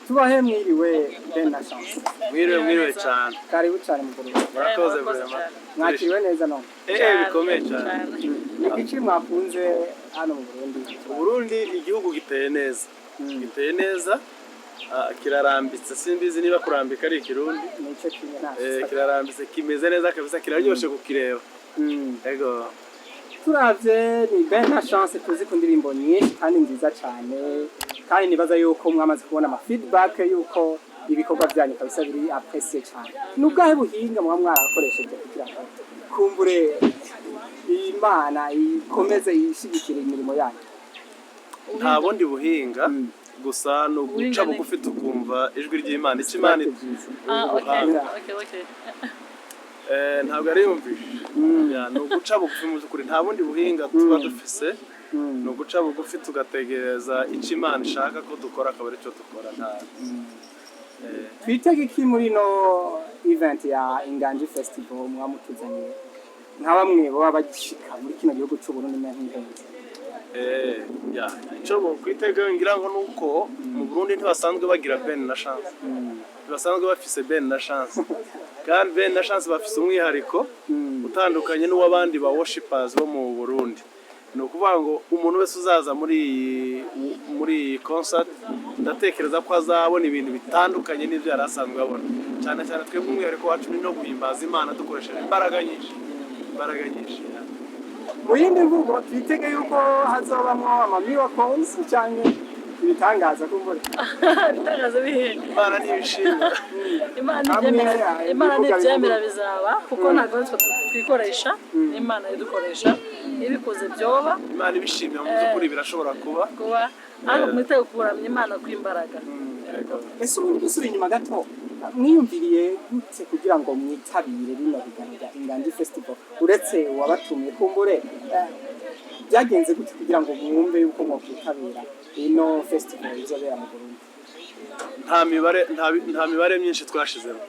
Tubahe mwiriwe, Ben na Chance. Mwiriwe, mwiriwe cyane. Karibu cyane mu Burundi. Murakoze. Murakoze Vraiment. cyane. Mwakiriwe neza none? Bikomeye cyane. Ni iki mwakunze hano mu Burundi? Uburundi, igihugu giteye neza, giteye neza, kirarambitse. Simbizi niba kurambika ari ikirundi. Nicyo kimwe nta Kirarambitse, kimeze neza kabisa, kiraryoshe kukireba. Ego. Turavye, ni Ben na Chance tuzi ku ndirimbo nyinshi kandi nziza cyane, kandi nibaza yuko mwamaze kubona ama feedback yuko ibikorwa byanyu kabisa biri apprécié cyane. Ni ubwahe buhinga muba mwarakoresheje kugira ngo kumbure Imana ikomeze ishigikire imirimo yanyu? Nta bundi buhinga, gusa ni uguca Ubuhinga bugufi tukumva ijwi ry'Imana, icyo Imana Byiza. Ah, okay. Yeah. Okay. Ntabwo yari yumvishe. Ya, ni uguca bugufi mu by'ukuri, nta bundi buhinga tuba dufise. Ni uguca bugufi tugategereza icyo Imana ishaka ko dukora, akaba aricyo dukora, nta Twitege iki muri ino event ya Inganji Festival muba mutuzaniye, nka bamwe baba bagishika muri kino gihugu cy'u Burundi nk'impunzi? Ya, icyo bokwitega ngira ngo ni uko mu Burundi ntibasanzwe bagira Ben na Chance, ntibasanzwe bafise Ben na Chance, kandi Ben na Chance bafise umwihariko utandukanye n'uw'abandi ba worshipers bo mu Burundi. Ni ukuvuga ngo umuntu wese uzaza muri iyi concert, ndatekereza ko azabona ibintu bitandukanye n'ibyo yari asanzwe abona. Cyane cyane twebwe umwihariko wacu ni no guhimbaza Imana dukoresheje imbaraga nyinshi, imbaraga nyinshi, ya. Mu yindi mvugo, twitege yuko hazobamwo ama miracles cyangwa ibitangaza kumbure? Ibitangaza bihe? Imana ntibishimira. Imana Hamwe, nibyemera, Imana ibivuga nibyemera bivuga. bizaba, kuko ntabwo ari twe twikoresha, ni Imana idukoresha. Ibikoze byoba. Imana ibishimira, mu by'ukuri birashobora kuba. Kuba, ariko mwitege kuramya Imana kw'imbaraga. Ese ubundi, dusubiye inyuma gato, mwiyumviriye gute kugira ngo mwitabire rino higanwa rya Inganji Festival? Uretse uwabatumiye kumbure, byagenze gute kugira ngo mwumve yuko mwokwitabira ino festival izobera mu Burundi? Nta mibare, nta mibare myinshi twashizemo.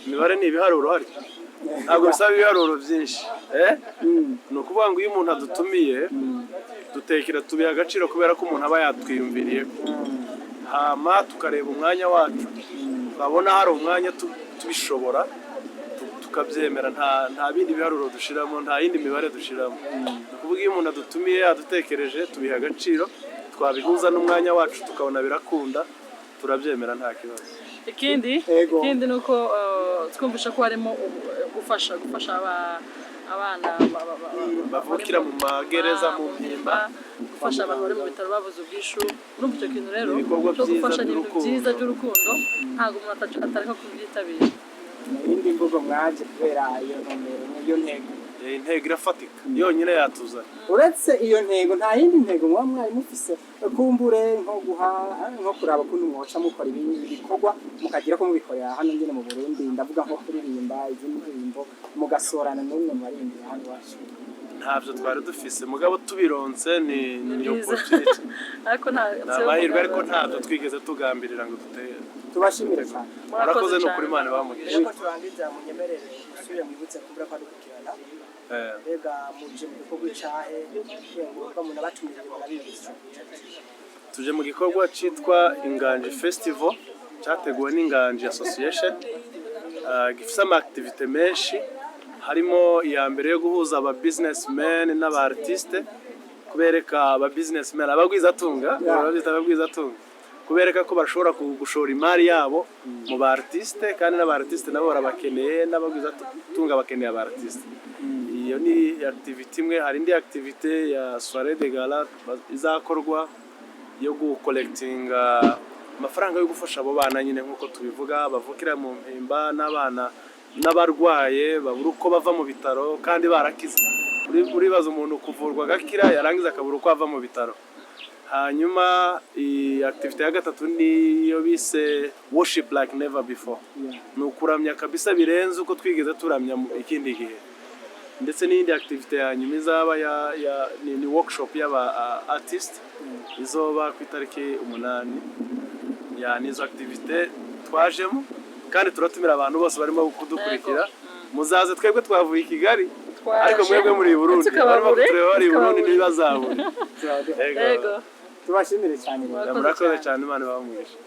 Imibare ni ibiharuro, harya ntabwo bisaba ibiharuro byinshi, eh? Ni ukuvuga ngo iyo umuntu adutumiye, dutekera, tubiha agaciro kubera ko umuntu aba yatwiyumviriye. Hama tukareba umwanya wacu, twabona hari umwanya tubishobora, tukabyemera. Nta bindi biharuro dushiramo, nta yindi mibare dushiramo. Ni ukuvuga iyo umuntu adutumiye adutekereje, tubiha agaciro, twabihuza n'umwanya wacu tukabona birakunda, turabyemera, nta kibazo. Ikindi Ego. ikindi ni uko twumvisha ko harimo gufasha abana bavukira mu magereza, mu mpimba. Gufasha abantu bari mu bitaro babuze ubwishu. Urumva icyo kintu rero Ibikorwa cyo byiza gufasha ni ibintu by'urukundo. byiza by'urukundo, ntabwo umuntu atareka kubyitabira. Mu yindi mvugo, mwaje kubera iyo ntumbero, iyo ntego. Intego irafatika yonyine yatuzanye. Uretse iyo ntego, nta yindi ntego muba mwari mufise kumbure, nko guha, nko kuraba ukuntu mwoca mukora ibindi bikorwa, mukagira ko mubikorera hano nyine mu Burundi? Ndavuga nko kuririmba izindi ndirimbo, mugasorana n'umwe mu baririmbyi hano iwacu. Ntabyo twari dufise, mugabo tubironse ni Ni byiza. opportunity. Ariko nta Ni amahirwe, ariko ntabyo twigeze tugambirira ngo dutere. Tubashimire cyane. Murakoze, ni ukuri, Imana ibamugisha. Mbere ko turangiza, munyemerere usubire mwibutse kumbura ko dukurikirana. Mbega muje mu gikorwa icahe ngo munabatumire, munabibutse? Tuje mu gikorwa cyitwa Inganji Festival, cyateguwe n'Inganji Association. Gifise ama activité menshi, harimo iya mbere yo guhuza aba businessmen n'aba artiste, kubereka aba businessmen, abagwizatunga, babyita abagwizatunga, kubereka ko bashobora gushora imari yabo mu ba artiste, kandi n'aba artiste nabo barabakeneye, n'abagwizatunga bakeneye aba artiste. Iyo ni activité imwe. Hari indi activité ya soirée de gala izakorwa yo gucollectinga amafaranga yo gufasha abo bana nyine, nk'uko tubivuga, bavukira mu mpimba n'abana n'abarwaye babura uko bava mu bitaro kandi barakize. Uribaza umuntu kuvurwa agakira, yarangiza akabura uko ava mu bitaro. Hanyuma iyi activité ya gatatu niyo bise "Worship like never before", ni ukuramya kabisa birenze uko twigeze turamya mu ikindi gihe. Ndetse n'iyindi activité ya nyuma izaba ni workshop y'aba artist izoba ku itariki 8. Ya, nizo activité twajemo, kandi turatumira abantu bose barimo kudukurikira, muzaze. Twebwe twavuye i Kigali, Twaje. ariko mwebwe muri i Burundi, barimo Ntitukababure, kutureba bari i Burundi, ntitukababure. ntibazabure. Yego. Yego. Tubashimire cyane rero. Murakoze Murakoze cyane. cyane, Imana ibahe umugisha.